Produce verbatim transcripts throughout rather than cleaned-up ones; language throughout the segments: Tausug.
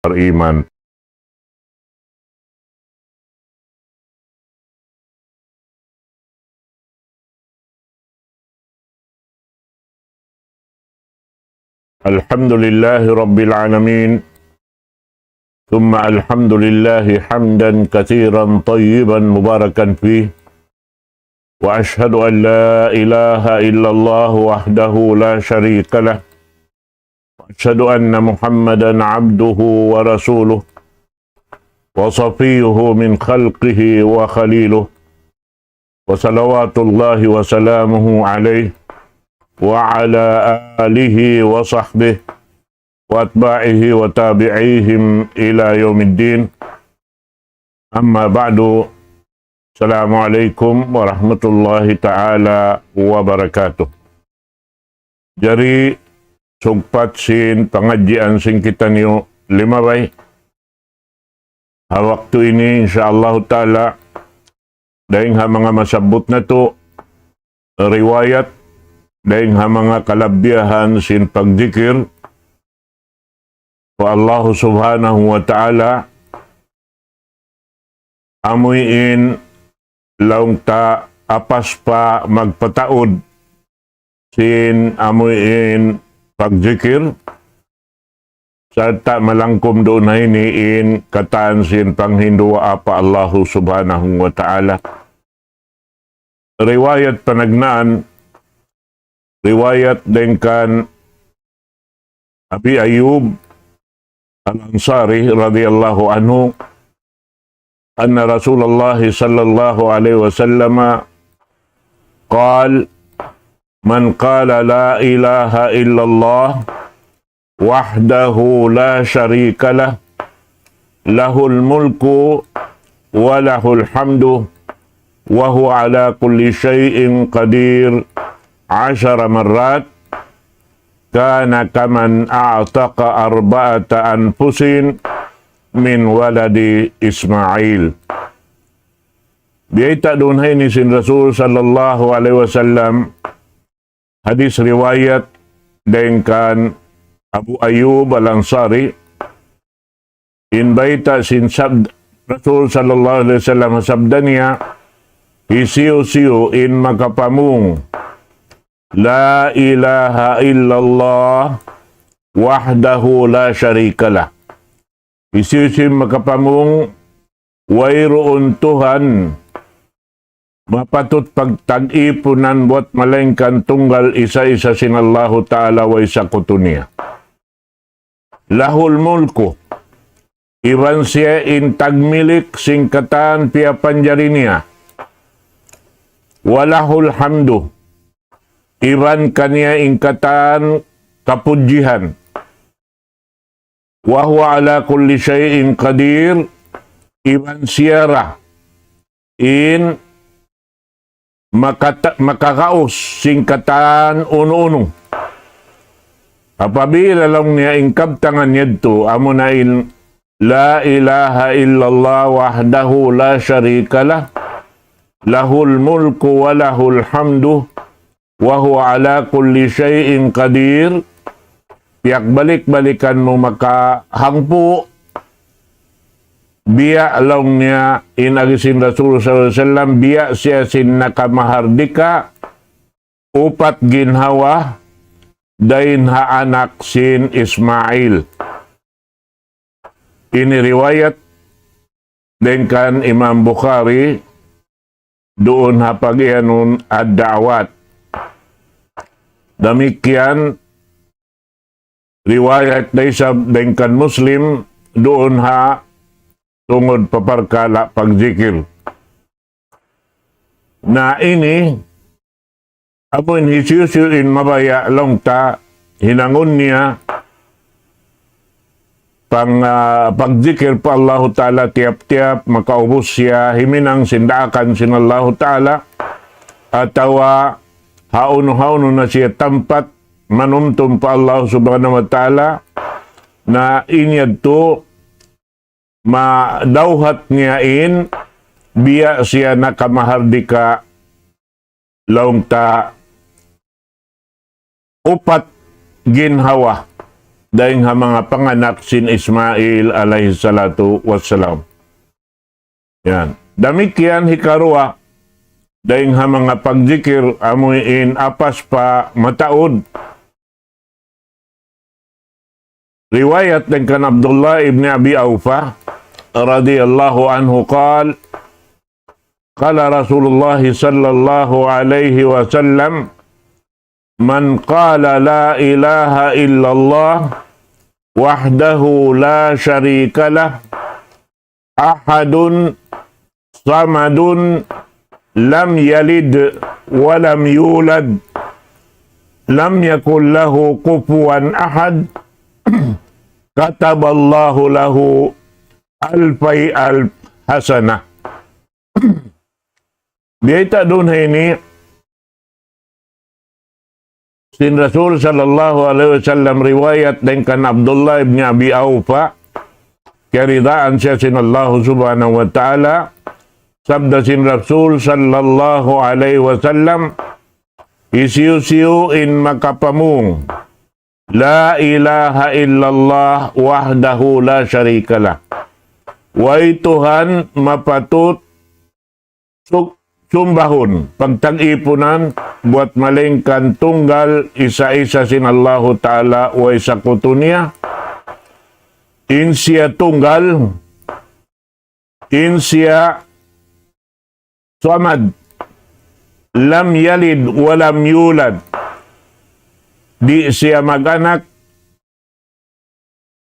beriman. الحمد لله رب العالمين، ثم الحمد لله حمدا كثيرا طيبا مباركا فيه، وأشهد أن لا إله إلا الله وحده لا شريك له، وأشهد أن محمدا عبده ورسوله وصفيه من خلقه وخليله، وصلوات الله وسلامه عليه وعلى آله وصحبه وأتباعه وتابعيهم إلى يوم الدين. أما بعد، السلام عليكم ورحمة الله تعالى وبركاته. Jari, sugpat sin pangadjian sin kitaniyu limabay ha waktu ini, insya Allahu ta'ala, dayng ha manga masabbut natu', riwayat, dayng ha manga kalabihan sin pagdikir pa Allahu Subhanahu wa Ta'ala, amuin laung ta apas pa magpataud sin amuin pagdikir, sarta' malangkum duun ha ini in katan sin panghinduwaa pa Allahu Subhanahu wa Ta'ala. Riwayat panagnaan, riwayat dayng kan Abi Ayyub Al-Ansari radiyallahu anhu, أن رسول الله صلى الله عليه وسلم قال: من قال لا إله إلا الله وحده لا شريك له، له الملك وله الحمد وهو على كل شيء قدير، عشر مرات، كان كمن أعتق أربعة أنفس من ولد إسماعيل. Biyayta' duun ha ini sin Rasul sallallahu alayhi wasallam, hadis riwayat dayng kan Abu Ayyub Al-Ansari, in bayta' sin sabd-, Rasul sallallahu alayhi wasallam, sabda niya, hisiyu-siyu in makapamung, لا إله إلا الله وحده لا شريك له. Hisiyu-siyu in makapamung, wayruun Tuhan mapatut pagtag-ipunan buat malaingkan tunggal isa-isa sin Allahu Ta'ala way sakutu niya. له الملك, iban siya in tagmilik sin katan piyapanjari niya. وله الحمد, iban kaniya in katan kapudjihan. وهو على كل شيء قدير, iban siya ra in makata-, makagaus sin katan unu-unu. Apabila laung niya in kabtangan yadtu, amuna in لا إله إلا الله وحده لا شريك له، له الملك وله الحمد وهو على كل شيء قدير. Piyagbalik-balikan mu makahangpu', biya' laung niya in agi sin Rasul sallallahu alayhi wasallam, biya' siya sin nakamahardika upat ginhawa dayn ha anak sin Ismail. Ini riwayat dayn kan Imam Bukhari duun ha pag-iyanun Ad-Da'awat. Damikkiyan riwayat da isab dayn kan Muslim duun ha tungud pa parkala' pagzikir. Na ini, amu in hisiyu-siyu in mabaya' laung ta hinangun niya pang, ah, pagzikir pa Allahu Ta'ala tiyap-tiyap makaubus siya himinang sin daakan sin Allahu Ta'ala, atawa hawnu-hawnu na siya tampat manumtum pa Allah Subhanahu wa Ta'ala, na in yadtu madawhat niya in biya' siya nakamahardika laung ta upat ginhawa. dayn ha manga panganak sin Ismail alayhi salatu wassalam. Yan. Damikkiyan hikaruwa, dayn ha manga pagzikir amuin apas pa mataud. Riwayat dayn kan Abdullah ibn Abi Awfa radiyallahu anhu قال: قال رسول الله صلى الله عليه وسلم: من قال لا إله إلا الله وحده لا شريك له أحد صمد لم يلد ولم يولد لم يكن له كفوا أحد كتب الله له ألفي ألف حسنة. Biyayta' duun ha ini, sin Rasul sallallahu alayhi wasallam, riwayat dayn kan Abdullah ibn Abi Awfa, kiyaridaan siya sin Allah subhanahu wa ta'ala, sabda sin Rasul sallallahu alayhi wasallam, hisiyu-siyu in makapamung لا إله إلا الله وحده لا شريك له. Way Tuhan mapatut suk-, sumbahun, pagtag-ipunan, buwat malaingkan tunggal, isa-isa sin Allahu Ta'ala, way sakutu niya. In siya tunggal, in siya samad, لم يلد ولم يولد. Di' siya mag-anak,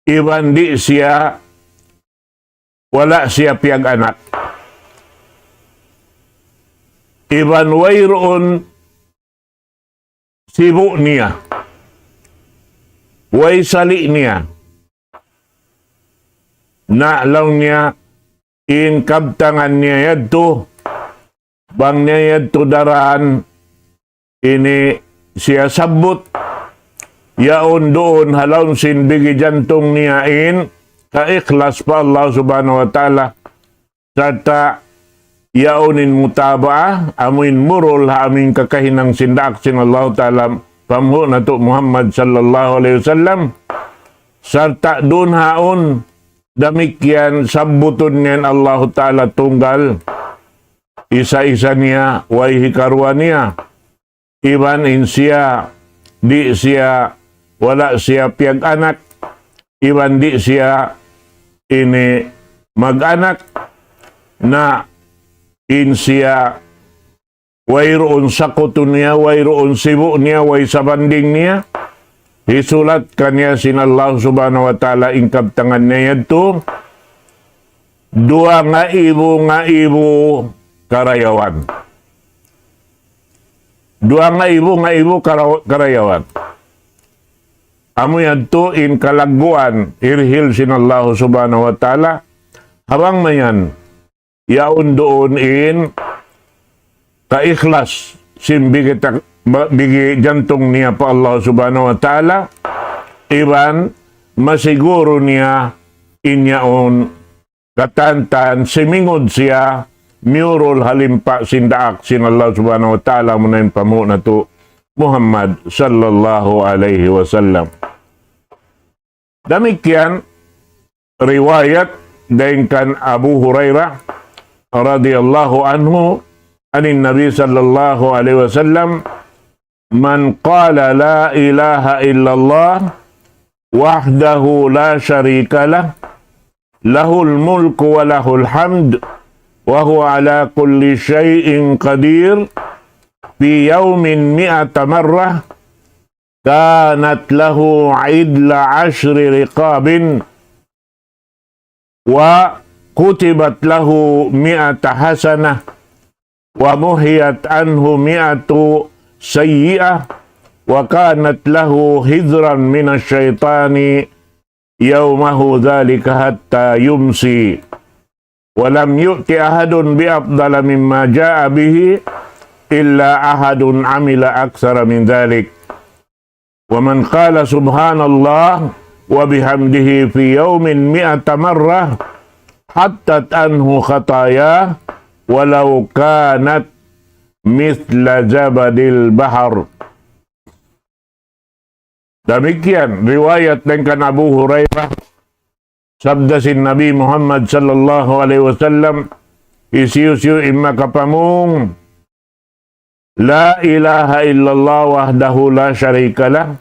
iban di' siya, wala' siya piyag-anak. Iban wayruun sibu' niya, way sali' niya. Na laung niya, in kabtangan niya yadtu, bang niya yadtu daraan, ini siya sabbut, yaun duun ha lawm sin bigi jantung niya in kaikhlas pa Allah subhanahu wa ta'ala, sarta' yaun in mutabaah, amuin murul ha amuin kakahinang sin daak sin Allah Ta'ala, panghu' natu' Muhammad sallallahu alayhi wasallam, sarta' duun haun, damikkiyan sabbutun niya in Allahu Ta'ala tunggal, isa-isa niya, way hikaruwa niya. Iban in siya, di' siya, wala' siya piyag-anak, iban di' siya ini mag-anak, na in siya wayruun sakutu niya, wayruun sibu' niya, way sabanding niya, hisulat kaniya sin Allah subhanahu wa ta'ala in kabtangan niya yadtu, duwa ngaibu ngaibu karayawan. Duwa ngaibu ngaibu kara-, karayawan. Amu yadtu in kalagguan hirihil sin Allah subhanahu wa ta'ala. Ha bang mayan, yaun duun in kaikhlas sin bigi tak-, ba-, bigi jantung niya pa Allah subhanahu wa ta'ala, iban masiguru niya in yaun katan-katan simingud siya miyurul ha limpa sin daak sin Allah subhanahu wa ta'ala, amuna in panghu' natu' Muhammad sallallahu alayhi wasallam. Damikkiyan riwayat dayn kan Abu Hurairah radiyallahu anhu, عن النبي صلى الله عليه وسلم: من قال لا إله إلا الله وحده لا شريك له، له الملك وله الحمد، وهو على كل شيء قدير، في يوم مائة مرة، كانت له عدل عشر رقاب، وكتبت له مائة حسنة، ومحيت عنه مائة سيئة، وكانت له حجرا من الشيطان يومه ذلك حتى يمسي، ولم يأت أحد بأفضل مما جاء به إلا أحد عمل أكثر من ذلك. ومن قال سبحان الله وبحمده في يوم مائة مرة حطت عنه خطاياه ولو كانت مثل زبد البحر. Damikkiyan, riwayat dayn kan Abu Hurairah, sabda sin Nabi Muhammad sallallahu alayhi wasallam, hisiyu-siyu in makapamung, لا إله إلا الله وحده لا شريك له,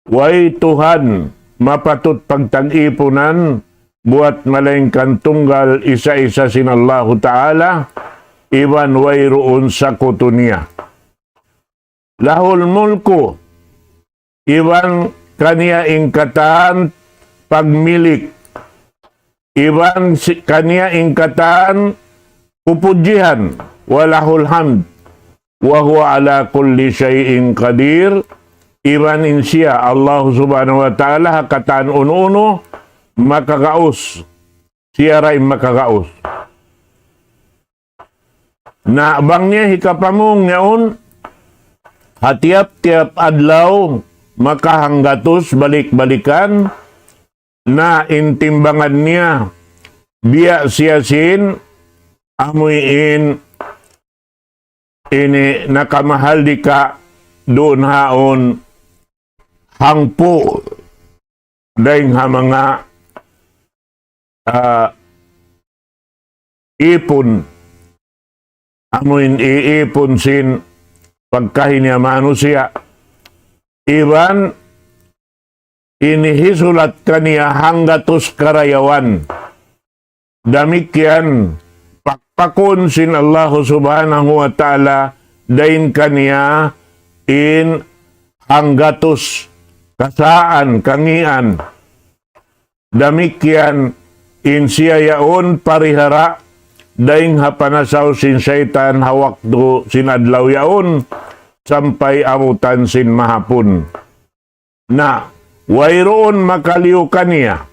way Tuhan mapatut pagtag-ipunan buwat malaingkan tunggal isa-isa sin Allahu Ta'ala, iban wayruun sakutu niya. له الملك, iban kaniya in katan pagmilik, iban si-, kaniya in katan pupudjihan, وله الحمد وهو على كل شيء قدير, iban in siya, Allah Subhanahu wa Ta'ala, ha katan unu-unu, makagaus, siya ra in makagaus. Na bang niya hikapamung yaun, ha tiyap-tiyap adlaw, makahanggatus balik-balikan, na in timbangan niya, biya' siya sin, amuin, ini nakamahal di ka duun haun hangpu' dayn ha manga, ah, ipun, amuin iipun sin pagkahi niya manusiya'. Iban ini hisulat kaniya hanggatus karayawan. Damikkiyan, pakpakun sin Allahu Subhanahu wa Ta'ala dayn kaniya in hanggatus kasaan, kangian. Damikkiyan, in siya yaun parihara dayn ha panasaw sin saytan ha waktu sin adlaw yaun sampay abutan sin mahapun. Na, wayruun makaliyu kaniya.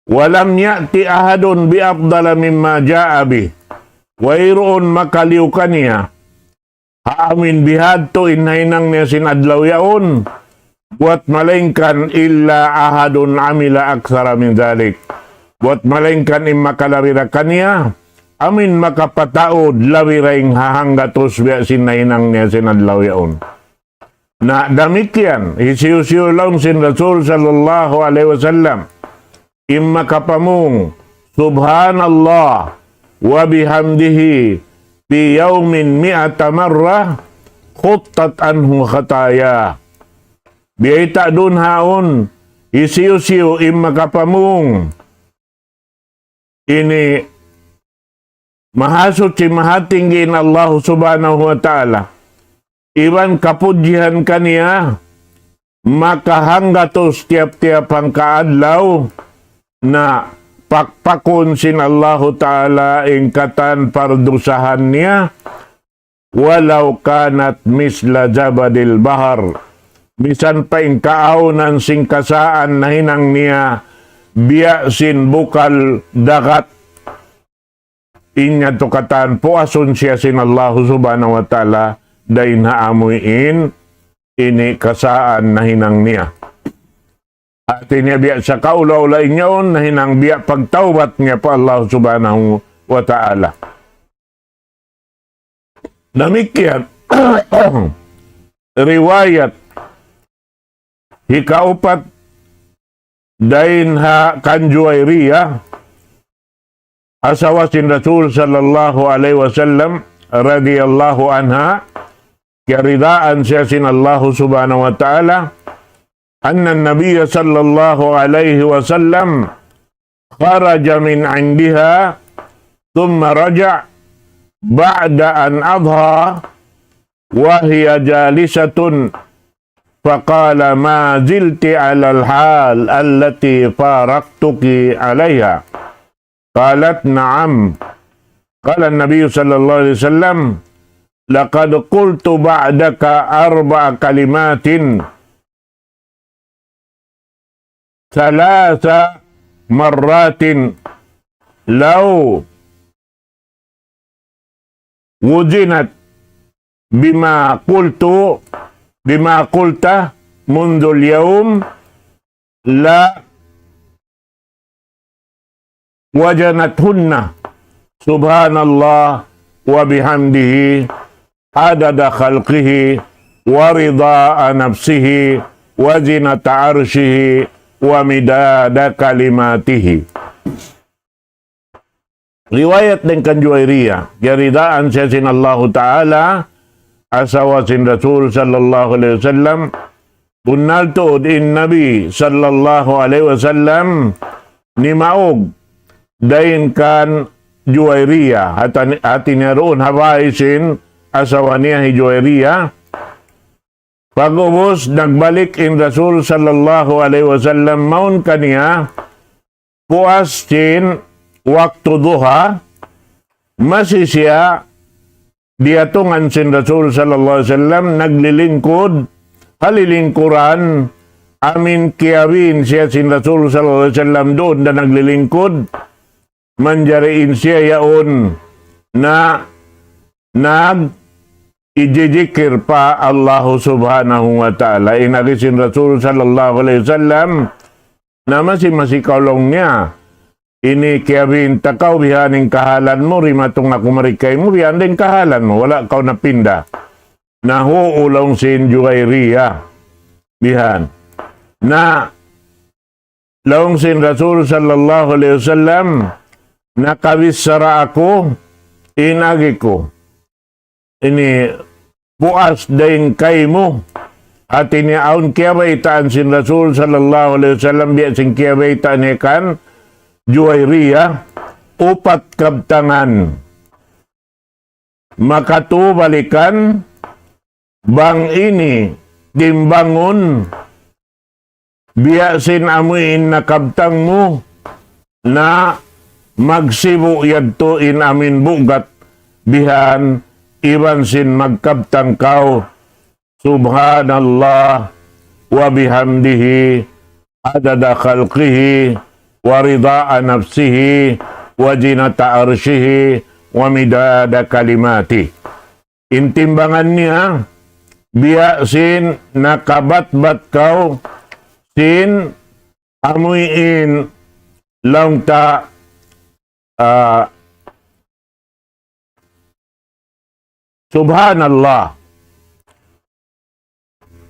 ولم يأت أحد بأفضل مما جاء به. Wayruun makaliyu kaniya ha amuin bihadtu in nahinang niya sin adlaw yaun, buwat malaingkan إلا أحد عمل أكثر من ذلك. Buwat malaingkan in makalabi da kaniya, amuin makapataud labi dayn ha hanggatus biya' sin nahinang niya sin adlaw yaun. Na damikkiyan, hisiyu-siyu laung sin Rasul sallallahu alayhi wasallam, in makapamung, سبحان الله وبحمده في يوم مائة مرة حطت عنه خطاياه. Biyayta' duun haun, hisiyu-siyu in makapamung, ini Mahasuchi, Mahatinggi in Allahu Subhanahu wa Ta'ala. Iban kapudjihan kaniya, makahanggatus tiyap-tiyap hangka adlaw, na pakpakun sin Allahu Ta'ala in katan pardusahan niya, ولو كانت مثل زبد البحر. Misan pa in kaawnan sin kasaan nahinang niya, biya' sin bukal dagat. In yadtu katan puasun siya sin Allahu Subhanahu wa Ta'ala, dayn ha amuin ini kasaan nahinang niya. Hati niya biya' sa kaula-ula in yaun, nahinang biya' pagtawbat niya pa Allah Subhanahu wa Ta'ala. Damikkiyan, riwayat hikaupat dayn ha kan Juwayriyah, asawa sin Rasul sallallahu alayhi wasallam, radiyallahu anha, kiyaridaan siya sin Allahu Subhanahu wa Ta'ala, أن النبي صلى الله عليه وسلم خرج من عندها ثم رجع بعد أن أضحى وهي جالسة فقال: ما زلت على الحال التي فارقتك عليها؟ قالت: نعم. قال النبي صلى الله عليه وسلم: لقد قلت بعدك أربع كلمات ثلاث مرات لو وزنت بما قلت، بما قلت منذ اليوم لوزنتهن. سبحان الله وبحمده عدد خلقه ورضاء نفسه وزنة عرشه ومداد كلماته. Riwayat dayn kan Juwairiya, kiyaridaan siya sin Allahu Ta'ala, asawa sin Rasul sallallahu alayhi wasallam, bunnal tuud in Nabi sallallahu alayhi wasallam nimaug dayn kan Juwairiya, hati, hati niya duun ha bay sin asawa niya hi Juwairiya. Pag'ubus nagbalik in Rasul sallallahu alayhi wasallam mawn kaniya, puas sin waktu duha, masi siya diyatungan sin Rasul sallallahu alayhi wasallam naglilingkud, ha lilingkuran, amuin kiyabin siya sin Rasul sallallahu alayhi wasallam duun da naglilingkud, manjari in siya yaun na nag-ijijikir pa Allahu subhanahu wa ta'ala. In agi sin Rasul sallallahu alayhi wasallam, na masi-masi kaw laung niya, ini kiyabin ta kaw bihan in kahalan mu, dimatung aku mari kaymu, bihan da in kahalan mu, wala' kaw napinda. Na huu laung sin Juwairiya, bihan. Na laung sin Rasul sallallahu alayhi wasallam, nakabichara aku, in agi ku ini puas dayn kaymu. Hati niya awn kiyabaytaan sin Rasul sallallahu alayhi wasallam, biya' sin kiyabayta' niya kan Juwairiya, upat kabtangan makatu balikan, bang ini timbangun biya' sin amuin nakabtang mu, na magsibu' yadtu in amuin bugat bihan, iban sin magkabtang kaw, سبحان الله وبحمده عدد خلقه ورضاء نفسه وزنة عرشه ومداد كلماته. In timbangan niya, biya' sin nakabatbat kaw sin amuin laung ta, ah, Subhanallah.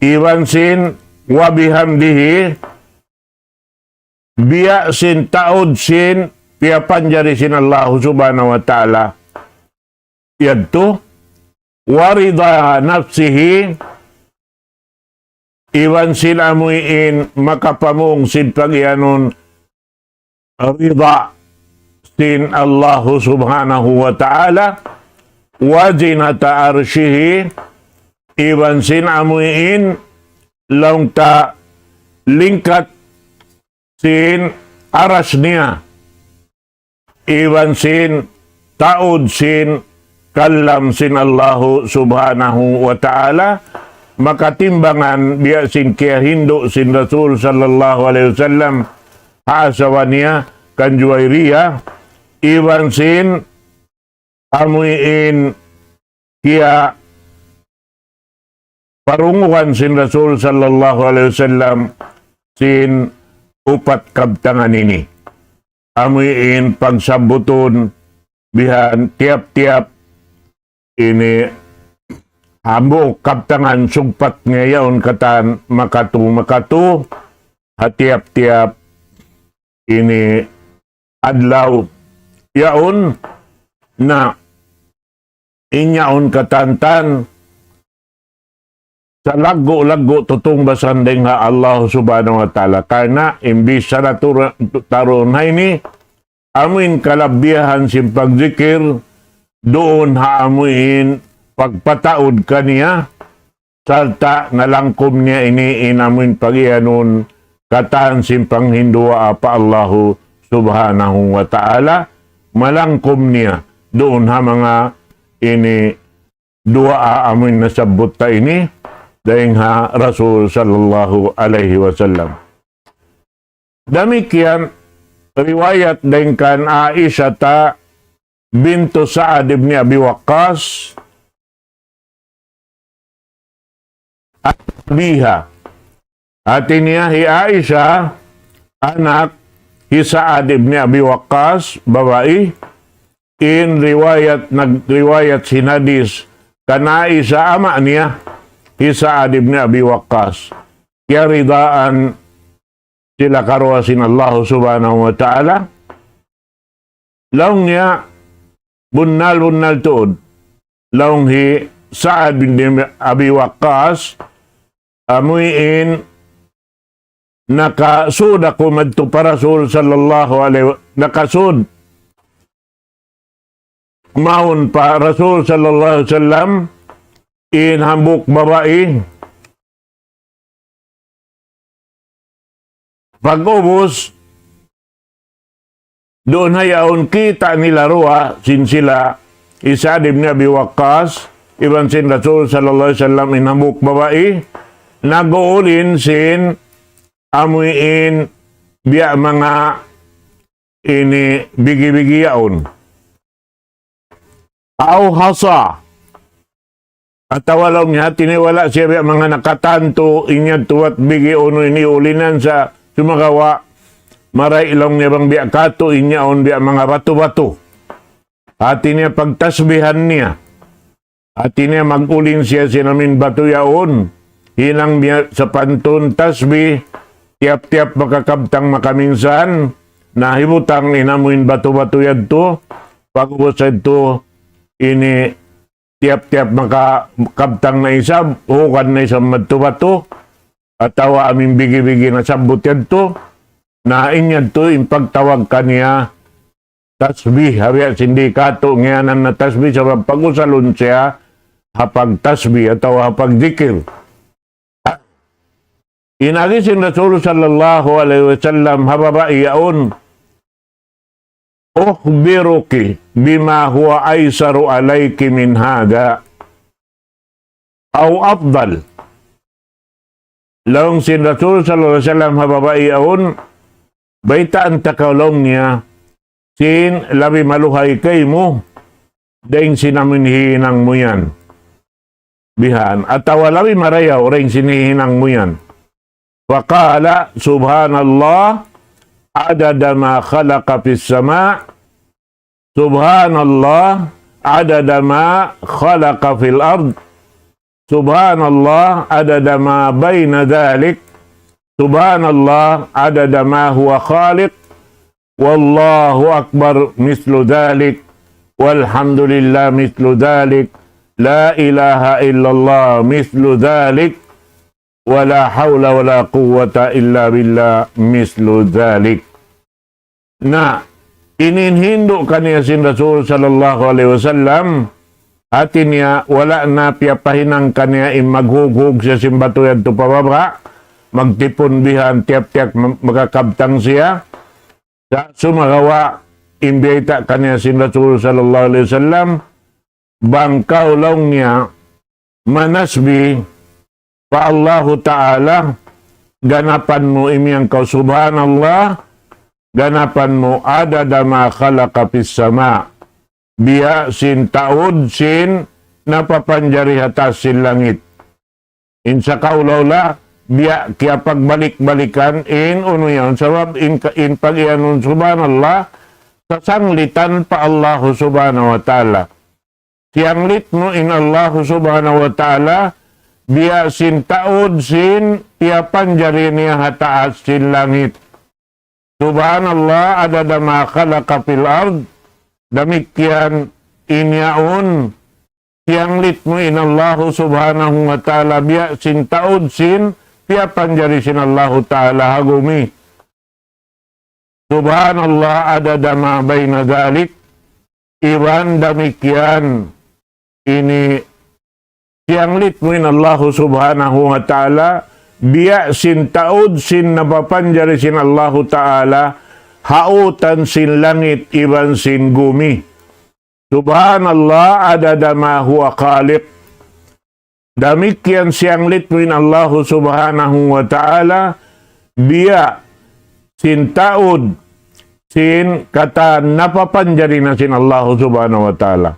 Iban sin وبحمده, biya' sin taud sin piyapanjari sin Allahu subhanahu wa ta'ala yadtu, ورضاء نفسه, iban sin amuin makapamung sin pagiyanun rida sin Allahu subhanahu wa ta'ala, وزنة عرشه, iban sin amuin laung ta lingkat sin aras niya, iban sin taud sin kalam sin Allahu subhanahu wa ta'ala, makatimbangan biya' sin kiyahindu' sin Rasul sallallahu alayhi wasallam ha asawa niya kan Juwairiya, iban sin amuin kiyaparungugan sin Rasul sallallahu alayhi wasallam sin upat kabtangan ini. Amuin pagsabbutun bihan tiyap-tiyap ini hambuuk kabtangan sugpat niya yaun katan makatu-makatu ha tiyap-tiyap ini adlaw. Yaun na in yaun katantan salaggu'-laggu' tutungbasan dayn ha Allah subhanahu wa ta'ala. Karna' imbis na tur-, tarun ha ini, amuin kalabihan sin pagzikir, duun ha amuin pagpataud kaniya, sarta' nalangkum niya ini in amuin pagiyanun katan sin panghinduwaa pa Allahu subhanahu wa ta'ala, malangkum niya duun ha manga ini duwaa amuin nasabbut ta ini, dayn ha Rasul sallallahu alayhi wasallam. Damikkiyan riwayat dayn kan Aisha ta bintu Sa'ad ibn Abi Waqqas, abiha. Hati niya hi Aisha, anak hi Sa'ad ibn Abi Waqqas, babai, in riwayat, nagriwayat sin hadis kan Aisha, ama' niya, hi Sa'ad ibn Abi Waqqas. kiyaridaan sila karuwa sin Allah Subhanahu wa Ta'ala. Laung niya, bunnal-bunnal tuud. Laung hi Sa'ad bin Abi Waqqas, amuin nakasud aku madtu pa Rasul sallallahu alaihi wa-, nakasud mawn pa Rasul sallallahu alaihi wasallam in hambuuk babai. Pag'ubus, duun ha yaun kita' nila duwa, sin sila, hi Sa'd ibn Abi Waqqas, iban sin Rasul sallallahu alaihi wasallam in hambuuk babai, nag-uulin sin amuin biya' manga ini bigi-bigi yaun. Aw hasa. Atawa laung niya, hati niya wala' siya biya' manga nakatantu, in yadtu bat bigi unu ini ulinan sa sumagawa', marayaw laung niya bang biya' katu' in yaun biya' manga batu-batu. Hati niya pagtasbihan niya. Hati niya mag-ulin siya sin amuin batu yaun. Hinang niya sapantun tasbih, tiyap-tiyap makakabtang makaminsan, na hibutang in amuin batu-batu yadtu, pag'ubus yadtu, ini tiyap-tiyap makakabtang na isab, hukad na isab madtu batu, atawa amuin bigi-bigi nasabbut yadtu, na in yadtu in pagtawag kaniya tasbih, ha biya' sin di' katu' ngiyanan na tasbih, sabab pag-usalun siya ha pagtasbih atawa ha pagdikir. In agi sin Rasul sallallahu alaihi wasallam ha babai yaun, أخبرك بما هو أيسر عليك من هذا أو أفضل. Laung sin Rasul sallallahu alaihi wasallam ha babai yaun, baytaan ta kaw laung niya, sin labi maluhay kaymu, dayn sin amuin hihinang mu yan. Bihan, atawa labi marayaw dayn sin hihinang mu yan. فقال: سبحان الله عدد ما خلق في السماء، سبحان الله عدد ما خلق في الأرض، سبحان الله عدد ما بين ذلك، سبحان الله عدد ما هو خالق، والله أكبر مثل ذلك، والحمد لله مثل ذلك، لا إله إلا الله مثل ذلك، ولا حول ولا قوة إلا بالله مثل ذلك. Na, ini in hindu' kaniya sin Rasul sallallahu alaihi wasallam, hati niya wala' na piyapahinang kaniya in maghughug siya sin batu yadtu pa baba', magtipun bihan tiyap-tiyap ma-, makakabtang siya, sa' sumagawa' in biyayta' kaniya sin Rasul sallallahu alaihi wasallam, bang kaw laung niya manasbih pa Allahu Ta'ala, ganapan mu imiyan kaw subhanallah, ganapan mu عدد ما خلق في السماء. Biya' sin taud sin napapanjari ha taas sin langit. In sakaula-ula, biya' kiyapagbalik-balikan in unu yaun. Sabab in ka-, in pag-iyanun subhanallah, sasanglitan pa Allahu Subhanahu wa Ta'ala. Siyanglit mu in Allahu Subhanahu wa Ta'ala, biya' sin taud sin piyapanjari niya ha taas sin langit. سبحان الله عدد ما خلق في الأرض. Damikkiyan in yaun, siyanglit mu in Allahu Subhanahu wa Ta'ala biya' sin taud sin piyapanjari sin Allahu Ta'ala ha gumi. سبحان الله عدد ما بين ذلك. Iban damikkiyan ini siyanglit mu in Allahu Subhanahu wa Ta'ala, biya' sin taud sin napapanjari sin Allahu Ta'ala, ha utan sin langit iban sin gumi. سبحان الله عدد ما هو خالق. Damikkiyan siyanglit mu in Allahu Subhanahu wa Ta'ala, biya' sin taud sin katan napapanjari na sin Allahu Subhanahu wa Ta'ala.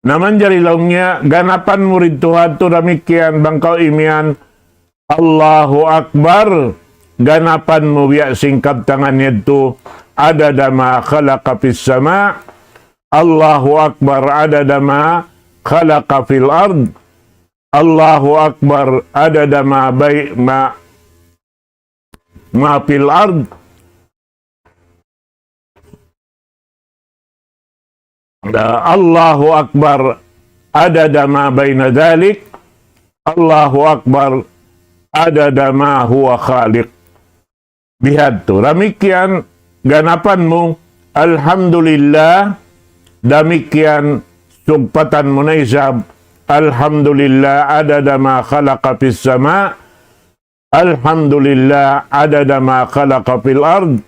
Na manjari laung niya, ganapan mu didtu ha yadtu damikkiyan bang kaw imiyan, Allahu Akbar, ganapan mu biya' sin kabtangan yadtu, عدد ما خلق في السماء، الله أكبر عدد ما خلق في الأرض، الله أكبر عدد ما بي-، ما، ما في الأرض. الله أكبر عدد ما بين ذلك. الله أكبر عدد ما هو خالق. Bihadtu. Damikkiyan ganapan mu, alhamdulillah, damikkiyan sugpatan mu na isab, alhamdulillah adada ma khalaqa fis sama, alhamdulillah adada ma khalaqa fil ard,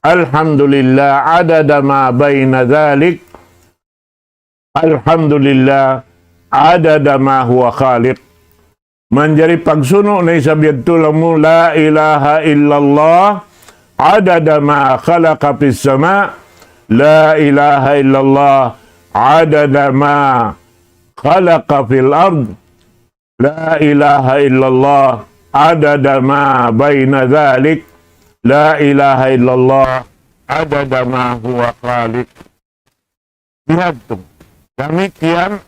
alhamdulillah adada ma bayna dhalik, alhamdulillah adada ma huwa khaliq. Manjari pagsunu' na isab yadtu laung mu, la ilaha illallah adada ma khalaqa fis sama, la ilaha illallah adada ma khalaqa fil ard, la ilaha illallah adada ma bayna dhalik, la ilaha illallah adada ma huwa khaliq. Bihadtu. Damikkiyan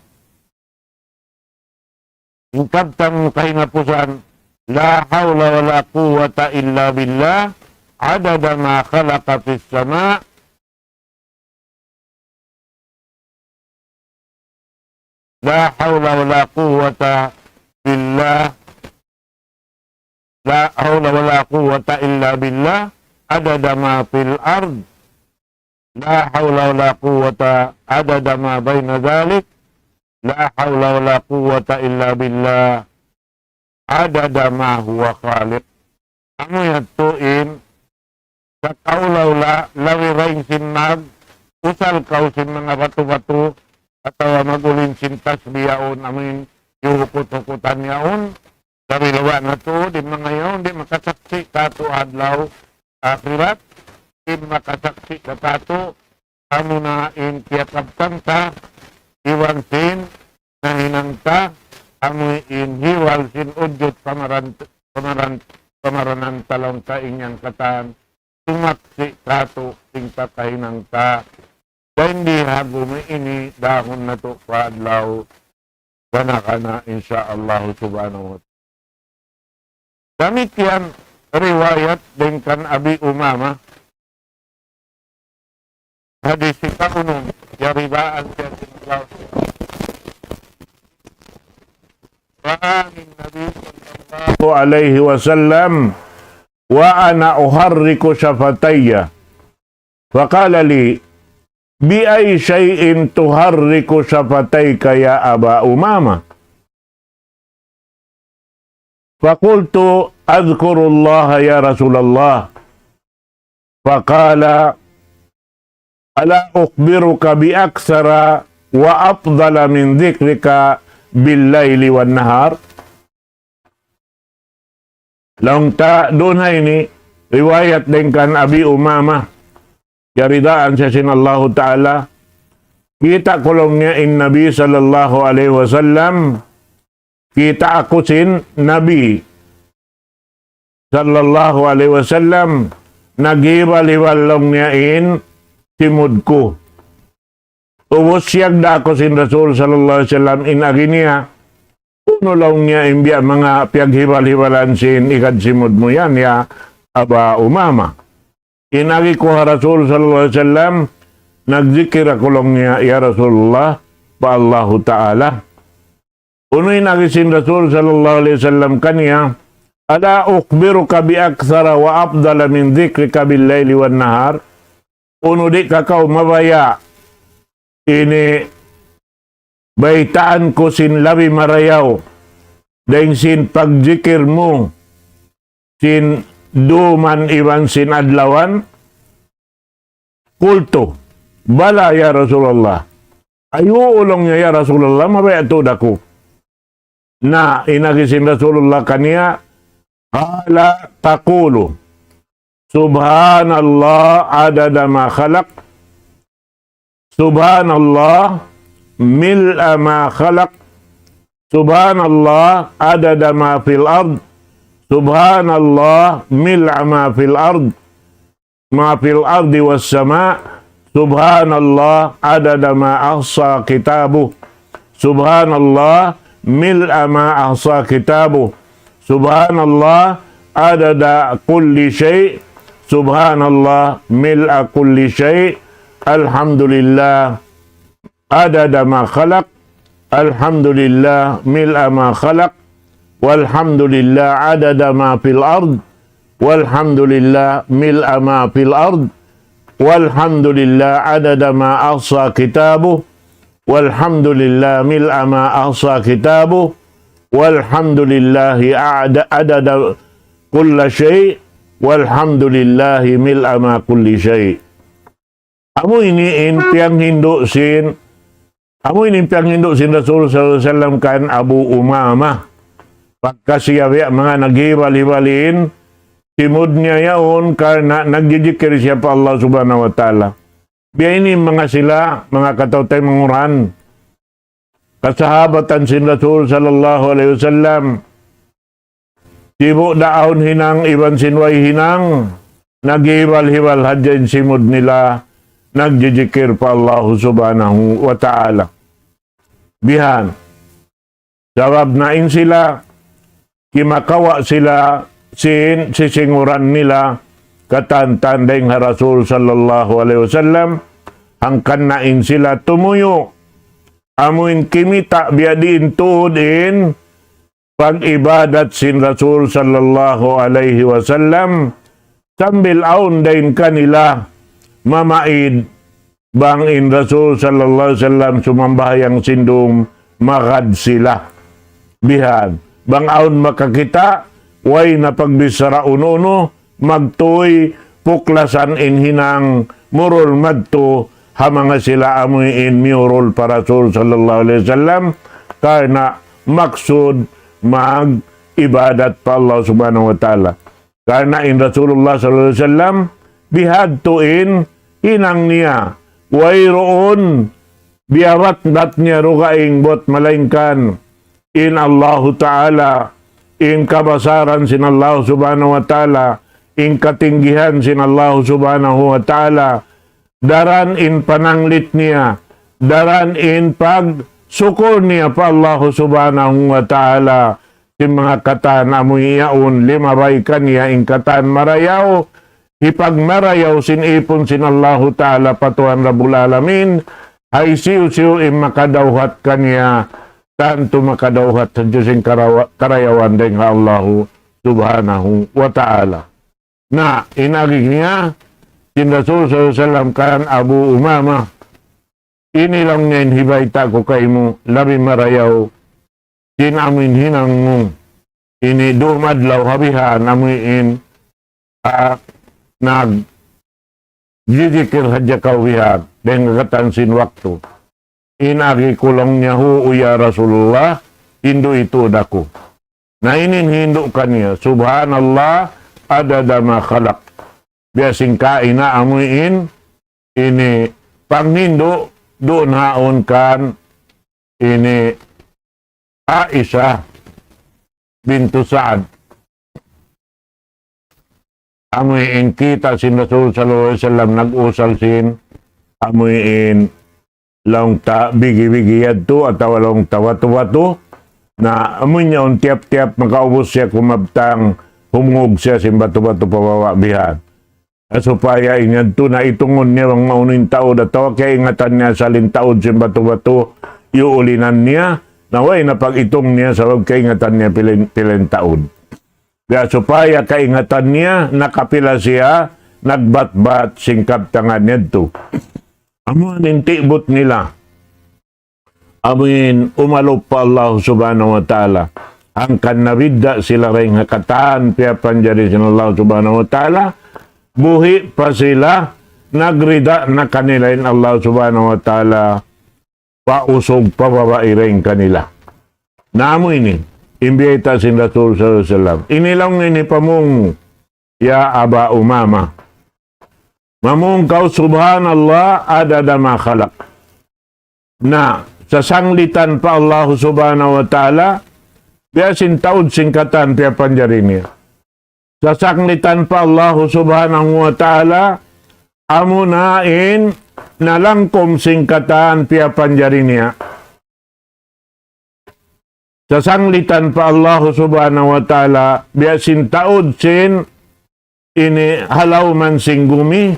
in kabtang kahinapusan, la hawla wa la quwwata illa billah, adada ma khalaqa fis sama, la hawla wa la quwwata billah, la hawla wa la quwwata illa billah, adada ma fil ard, la hawla wa la quwwata adada ma bayna dhalik, la hawla wa la quwwata illa billah, adada ma huwa khaliq. Amu yadtu in, sa kaw laula, labi ra in sin mag-, usal kaw sin manga batu-batu, atawa mag-ulin sin tasbih yaun, amu in hiyukut-hukutan yaun, labi-labi na tuud in manga yaun, di' makasaksi' kātu' adlaw akhirat, di' makasaksi' kātu', amuna in kiyakabtang ta, iban sin nahinang ta, amu in hiwal sin ujud pamaran-, pamaran-, pamaranan ta laung ta in yan katan, sumaksi' kātu' in kakahinang ta. Dayn di ha gumi ini dahun natu' pa adlaw gana-gana, insya Allah subhanahu wa ta'ala. Damikkiyan riwayat dayn kan Abi Umamah, hadis hikaunum, yari ba'an siya sin Allah. رآني النبي صلى الله عليه وسلم وأنا أحرك شفتي فقال لي: بأي شيء تحرك شفتيك يا أبا أمامة؟ فقلت: أذكر الله يا رسول الله. فقال: ألا أخبرك بأكثر وأفضل من ذكرك بالليل والنهار؟ Laung ta duun ha ini, riwayat dayn kan Abi Umamah, kiyaridaan siya sin Allahu Ta'ala, kita' ku laung niya in Nabi sallallahu alayhi wasallam, kita' aku sin Nabi sallallahu alayhi wasallam, naghibal-hibal laung niya in simud ku. Ubus siyagda' aku sin Rasul sallallahu alayhi wasallam in agi niya, unu laung niya in biya' manga piyaghibal-hibalan sin higad simud mu yan, ya Aba Umama. In agi ku ha Rasul sallallahu alayhi wasallam, nagzikir aku laung niya, ya Rasulullah, pa Allahu Ta'ala. Unu in agi sin Rasul sallallahu alayhi wasallam kaniya, ألا أخبرك بأكثر وأفضل من ذكرك بالليل والنهار؟ Unu di' ka kaw mabaya' ini baytaan ku sin labi marayaw dayn sin pagzikir mu sin duman iban sin adlawan? قلت: بلى يا رسول الله. Ay, uu laung niya, ya Rasulullah, mabaya' tuud aku. Na in agi sin Rasulullah kaniya, قال: تقول: سبحان الله عدد ما خلق، سبحان الله ملء ما خلق، سبحان الله عدد ما في الأرض، سبحان الله ملء ما في الأرض، ما في الأرض والسماء، سبحان الله عدد ما أحصى كتابه، سبحان الله ملء ما أحصى كتابه. سبحان الله عدد كل شيء. سبحان الله ملء كل شيء. الحمد لله عدد ما خلق. الحمد لله ملء ما خلق. والحمد لله عدد ما في الأرض. والحمد لله ملء ما في الأرض. والحمد لله عدد ما أحصى كتابه. والحمد لله ملء ما أحصى كتابه. والحمد لله أعد-، عدد كل شيء. والحمد لله ملء ما كل شيء. Amu ini in piyanghindu' sin, amu ini in piyanghindu' sin Rasul sallallahu alayhi wasallam kan Abu Umamah. Pagka siya biya' manga naghibal-hibal in simud niya yaun karna' nagjijikir siya pa Allah Subhanahu wa Ta'ala. Biya' ini manga sila, manga kataw-taymanghuran, kasahabatan sin Rasul sallallahu alayhi wasallam. Sibu' da awn hinang iban sin way hinang, naghibal-hibal hadja in simud nila, nagjijikir pa Allah Subhanahu wa Ta'ala. Bihan. Sabab na in sila, kimakawa' sila sin sisinguran nila, katan-katan dayn ha Rasul sallallahu alayhi wasallam, hangkan na in sila tumuyu', amuin kimita' biya' diin tuud in pag-ibadat sin Rasul sallallahu alayhi wasallam, sambil awn dayn kanila mamaid bang in Rasul sallallahu alayhi wasallam sumambahayang sin dum magad sila. Bihan. Bang awn makakita', way na pagbichara unu-unu, magtuy puklasan in hinang murul madtu ha manga sila amuin miyurul pa Rasul sallallahu alayhi wasallam, karna' maksud mag-ibadat pa Allah Subhanahu wa Ta'ala. Karna' in Rasulullah sallallahu alayhi wasallam, bihadtu in hinang niya, wayruun biyabatbat niya dugaing buwat malaingkan in Allahu Ta'ala, in kabasaran sin Allah Subhanahu wa Ta'ala, in katinggihan sin Allah Subhanahu wa Ta'ala, daran in pananglit niya, daran in pagsukul niya pa Allah Subhanahu wa Ta'ala, sin manga katan amu yaun limabay kaniya in katan marayaw, hipagmarayaw sin ipun sin Allahu Ta'ala pa Tuhan Rabbul Alamin, hisiyu-siyu in makadawhat kaniya, tantu makadawhat sadja sin karawa-, karayawan dayn ha Allahu Subhanahu wa Ta'ala. Na, in agi niya, sin Rasul sallallahu alayhi wasallam kan Abu Umamah, ini laung niya in hibayta' ku kaymu, labi marayaw, sin amuin hinang mu, ini dum adlaw ha bihan, amuin, ah, nagjijikir hadja kaw bihan, dayn ha katan sin waktu. In agi ku laung niya, "Huu, ya Rasulullah, hindu' itu da aku." Na ini in hindu' kaniya, "Subhanallah adada ma khalaq." Biya' sin kaina amuin, ini panghindu' duun ha yaun kan ini Aisha bintu Sa'ad. Amuin kita' sin Rasul sallallahu alayhi wasallam nag-usal sin, amuin laung ta bigi-bigi yadtu atawa laung ta batu-batu. Na amuin yaun tiyap-tiyap makaubus siya kumabtang, humungug siya sin batu-batu pababa' bihan. Na supaya in yadtu na itungun niya bang maunu in taud atawa kaingatan niya asal in taud sin batu-batu, iyuulinan niya, na way na pag-itung niya sabab kaingatan niya pila in, pila in taud. Biya' supaya kaingatan niya, nakapila siya, nagbatbat sin kabtangan yadtu. Amu in tibut nila. Amuin umalup pa Allah Subhanahu wa Ta'ala. Hangkan nabidda' sila dayn ha katan piyapanjari sin Allah Subhanahu wa Ta'ala. Buhi' pa sila, nagrida na kanila in Allah Subhanahu wa Ta'ala. Pausug, pababai dayn kanila. Na amu ini, in biyayta' sin Rasul sallallahu alayhi wasallam. Ini laung ini pamung, ya Aba Umamah. Mamung kaw subhanallah adada ma khalaq. Na, sasanglitan pa Allah Subhanahu wa Ta'ala, biya' sin taud sin katan piyapanjari niya. Sasanglitan pa Allah Subhanahu wa Ta'ala, amuna in nalangkum sin katan piyapanjari niya. sasanglitan pa Allah Subhanahu wa Ta'ala, biya' sin taud sin ini ha lawm sin gumi,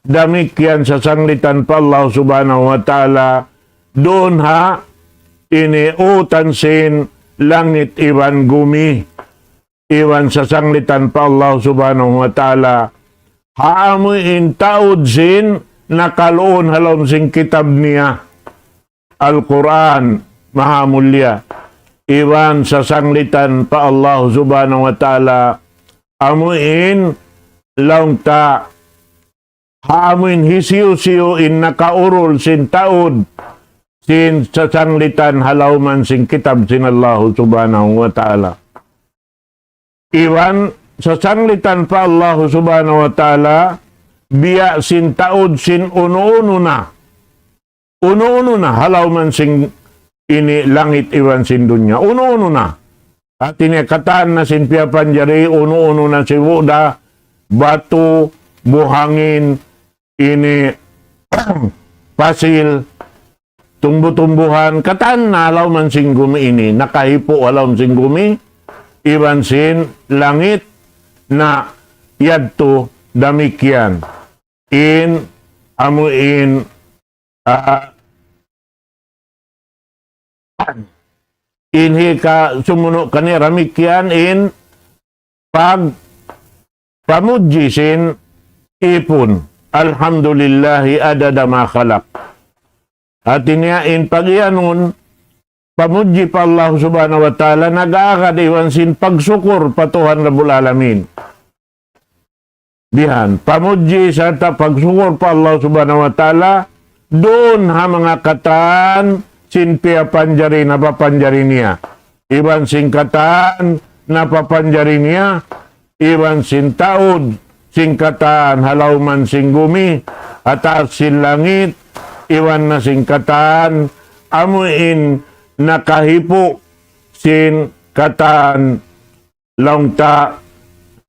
damikkiyan sasanglitan pa Allah Subhanahu wa Ta'ala, duun ha ini utan sin langit iban gumi, iban sasanglitan pa Allah Subhanahu wa Ta'ala, ha amu in taud sin nakaluun ha lawm sin kitab niya, Al-Qur'an, maha mulia, iban sasanglitan pa Allah Subhanahu wa Ta'ala, amu in laung ta, ha amu in hisiyu-siyu in nakaurul sin taud sin sasanglitan ha lawm sin kitab sin Allah Subhanahu wa Ta'ala. Iban sasanglitan pa Allah Subhanahu wa Ta'ala, biya' sin taud sin unu-unu na. Unu-unu na ha lawm sin ini langit iban sin dunya. Unu-unu na. Hati niya katan na sin piyapanjari, unu-unu na sibu' da, batu, buhangin, ini pasil, tumbu-tumbuhan, katan na ha lawm sin gumi ini, nakahipu' ha lawm sin gumi, iban sin langit, na yadtu damikkiyan. In, amu in, ah, in hika sumunu' kaniya damikkiyan in pag pamudji sin ipun. Alhamdulillahi adada ma khalaq. Hati niya in pag-iyanun, pamudji pa Allah Subhanahu wa Ta'ala, nag-aagad iban sin pagsukur pa Tuhan Rabbul Alamin. Bihan, pamudji sarta' pagsukur pa Allah Subhanahu wa Ta'ala, duun ha manga katan sin piyapanjari napapanjari niya. Iban sin katan napapanjari niya, iban sin taud sin katan ha lawm sin gumi, ha taas sin langit, iban na sin katan amu in nakahipu' sin katan laung ta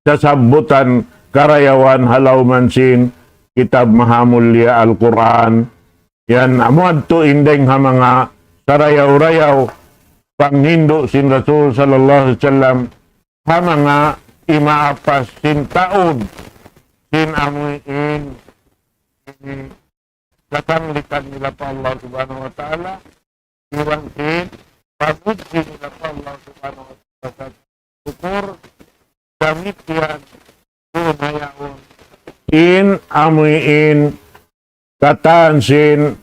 sasabbutan karayawan ha lawm sin kitab maha mulia Al-Qur'an. Yan amu yadtu in dayng ha manga sarayaw-rayaw panghindu' sin Rasul sallallahu alayhi wasallam ha manga imaapas sin taud sin amu in, in katanglitan nila pa Allah Subhanahu wa Ta'ala, iban sin pamudji nila pa Allah Subhanahu wa Ta'ala. Sukur, damikkiyan, duun ha yaun. In amu in katan sin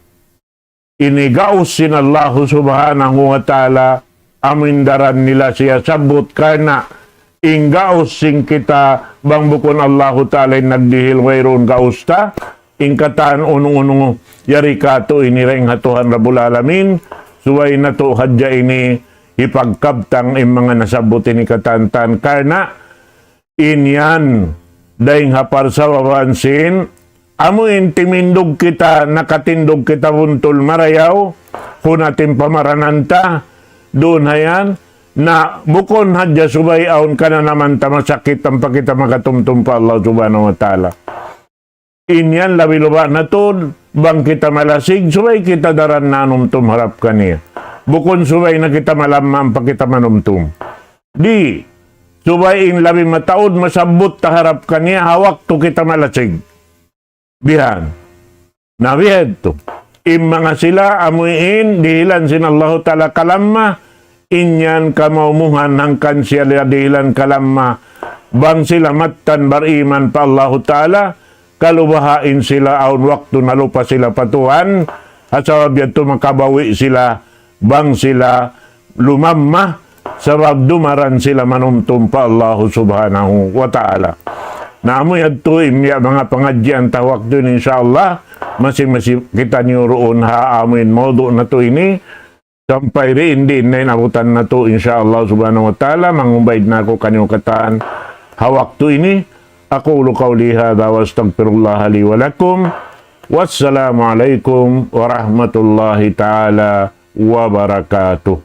ini gaus sin Allah Subhanahu wa Ta'ala, amu in daran nila siyasabbut karna' in gaus sin kita bang bukun Allahu Ta'ala in nagdihil wayruun gaus ta, in katan unu-unu yari katu' ini dayng ha Tuhan Rabbul Alamin, subay natu' hadja ini hipagkabtang in manga nasabbut ini katan-katan karna' in yan dayng ha parsababan sin, amu in timindug kita, nakatindug kita buntul marayaw, kun atin pamaranan ta, duun ha yan, na bukun hadja subay awn kananaman ta masakit ampa kita makatumtum pa Allah Subhanahu wa Ta'ala. In yan labi-labi na tuud, bang kita malasig, subay kita daran nanumtum harap kaniya. Bukun subay na kita malamma ampa kita manumtum. Di', subay in labi mataud masabbut ta harap kaniya, ha waktu kita malasig. Bihan. Na bihan tu. In manga sila amu in dihilan sin Allahu Ta'ala kalamma, in yan kamaumuhan hangkan sila dihilan kalamma, bang sila mattan bariman pa Allahu Ta'ala, kalu baha' in sila awn waktu nalupa sila pa Tuhan, ha sabab yadtu makabawi' sila, bang sila lumamma, sabab dumaran sila manumtum pa Allahu Subhanahu wa Ta'ala. Na amu yadtu in manga pangadjian ta waktu ini, insya Allah, masi-masi kitaniyu duun ha amu in maudu' natu' ini, sampay di' in di' na in abutan natu', insya Allah Subhanahu wa Ta'ala, mangubaid na aku kaniyu katan ha waktu ini. أقول قولي هذا وأستغفر الله لي ولكم. والسلام عليكم ورحمة الله تعالى وبركاته.